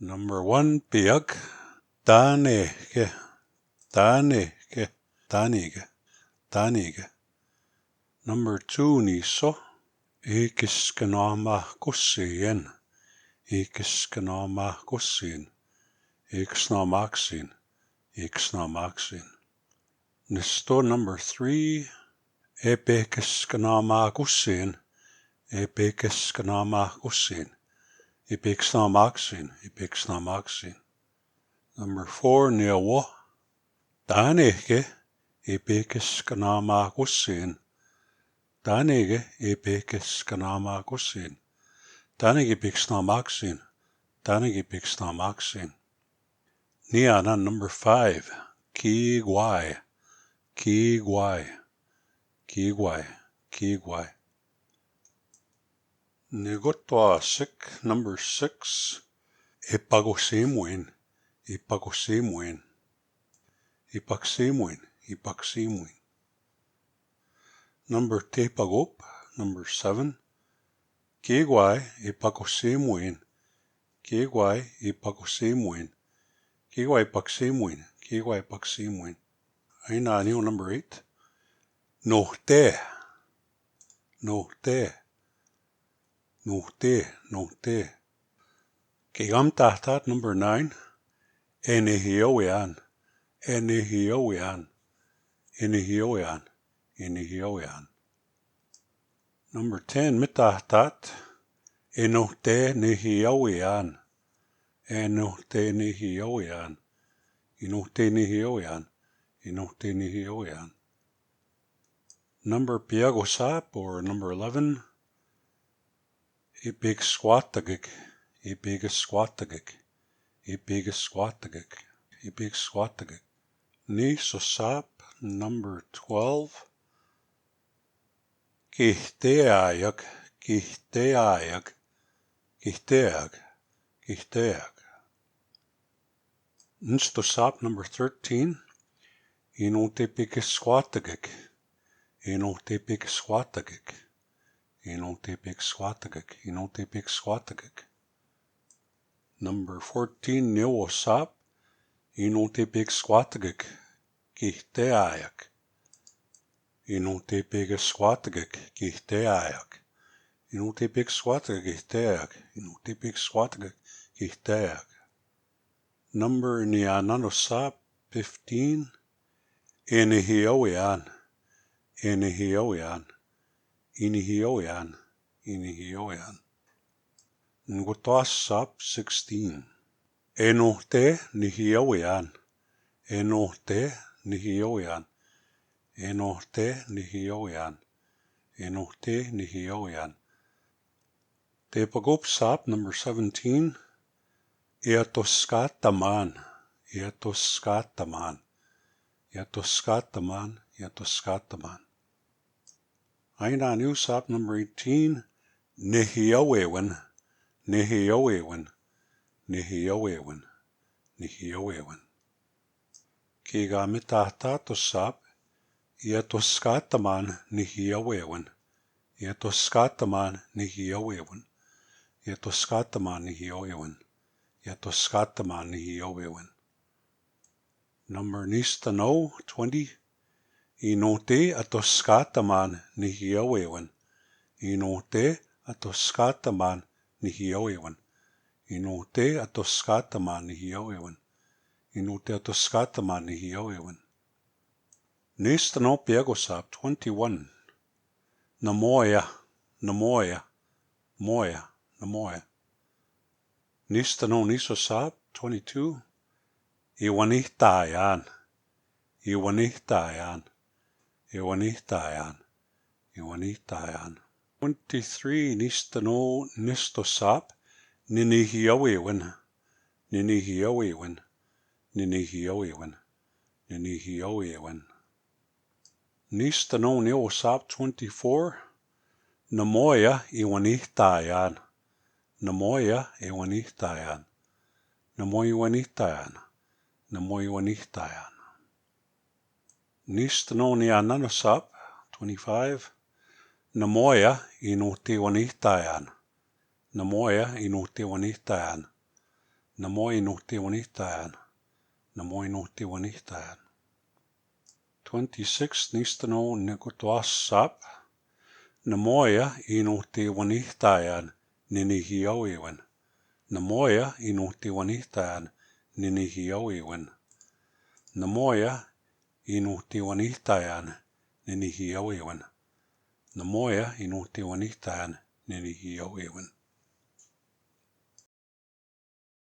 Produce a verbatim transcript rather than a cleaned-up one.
Number one, piyak. Tani ke, tani ke, tani ke, tani ke. Number two, niso. Ikis kanama kusin. Ikis kanama kusin. Ikis namaksin. Ikis namaksin. Next door, number three. Epekis kanama kusin. Epekis kanama kusin. Epekis namaksin. Epekis namaksin. Number four, newo. Tani ke epekis kanama kusin. Tani ke epekis kanama kusin. Tani ke epekis namaksin. Tani ke epekis namaksin. Niana, number five. Kigwai. Kigwai. Kigwai. Kigwai. Nigotwa sik, number six. Ipakusimwin. Ipakusimwin. Ipakusimwin. Ipakusimwin. Number tepagup, number seven. Kigwai ipakusimwin. Kigwai ipakusimwin. Kigwai ipakusimwin. Kigwai ipakusimwin. Aina aniu, number eight. Nohte. Nohte. Nohte. Nohte. Kigam tahtat, number nine. Eni hiyowian. Eni hiyowian. Eni hiyowian. Eni hiyowian. Number ten, mi tahtat. Enohte ni hiyowian. Enohte ni hiyowian. Enohte ni hiyowian. Enohte ni hiyowian. Number piagosap, or number eleven. Ipik squatagik. Ipik squatagik. Ipik squatagik. Ipik squatagik. Ni sosap, number twelve. Kihteayak, kihteayak, kihteayak, kihteayak. Nstosap, number thirteen. Inotepik squatagik. Inotepik squatagik. Inotepik squatagik. Inotepik squatagik. Number fourteen, newosap. Inotepik squatagik. Kihteayak. Inotepik squatagik. Kihteayak. Inotepik squatagik. Kihteayak. Inotepik squatagik. Kihteayak. Number niananosap, fifteen. Eni hiyowian. Eni hiyowian. Eni hiyowian. Eni hiyowian. Ngutwasap, sixteen. Enohte ni hiyowian. Enohte ni hiyowian. Enohte ni hiyowian. Enohte ni hiyowian. Tepagupsap, number seventeen. Iatoskataman. Iatoskataman. Iatoskataman. Iatoskataman. Aina niusap, number eighteen. Nihiyawewin. Nihiyawewin. Nihiyawewin. Nihiyawewin. Kiga mitahta tosap. Iatoskataman nihiyawewin. Iatoskataman nihiyawewin. Iatoskataman nihiyawewin. Iatoskataman nihiyawewin. Number nistano, twenty. Inote atoskataman nihiyawewin. Inote atoskataman nihiyawewin. Inote atoskataman nihiyawewin. Inote atoskataman nihiyawewin. Nistano piagosap, twenty-one. Namoya, namoya, moya, namoya. Nistano nisosap, twenty-two. Iwanihtayan, iwanihtayan, iwanihtayan, iwanihtayan. Twenty-three, nistano nistosap, ninihiyawewin, ninihiyawewin, ninihiyawewin, ninihiyawewin. Nistano niosap, twenty-four. Namoya iwanihtayan. Namoya iwanihtayan. Namoya iwanihtayan. Namoya iwanihtayan. Nistano niananosap, twenty-five. Namoya inote wanihtayan. Namoya inote wanihtayan. Namo inuhti wanitayan. Namo inuhti wanitayan. Twenty-six, nistano nekuto asap. Namoya inuhti wanitayan nini hiyo iwin. Namoya inuhti wanitayan nini hiyo iwin. Namoya inuhti wanitayan nini hiyo iwin. Namoya inuhti wanitayan nini hiyo iwin.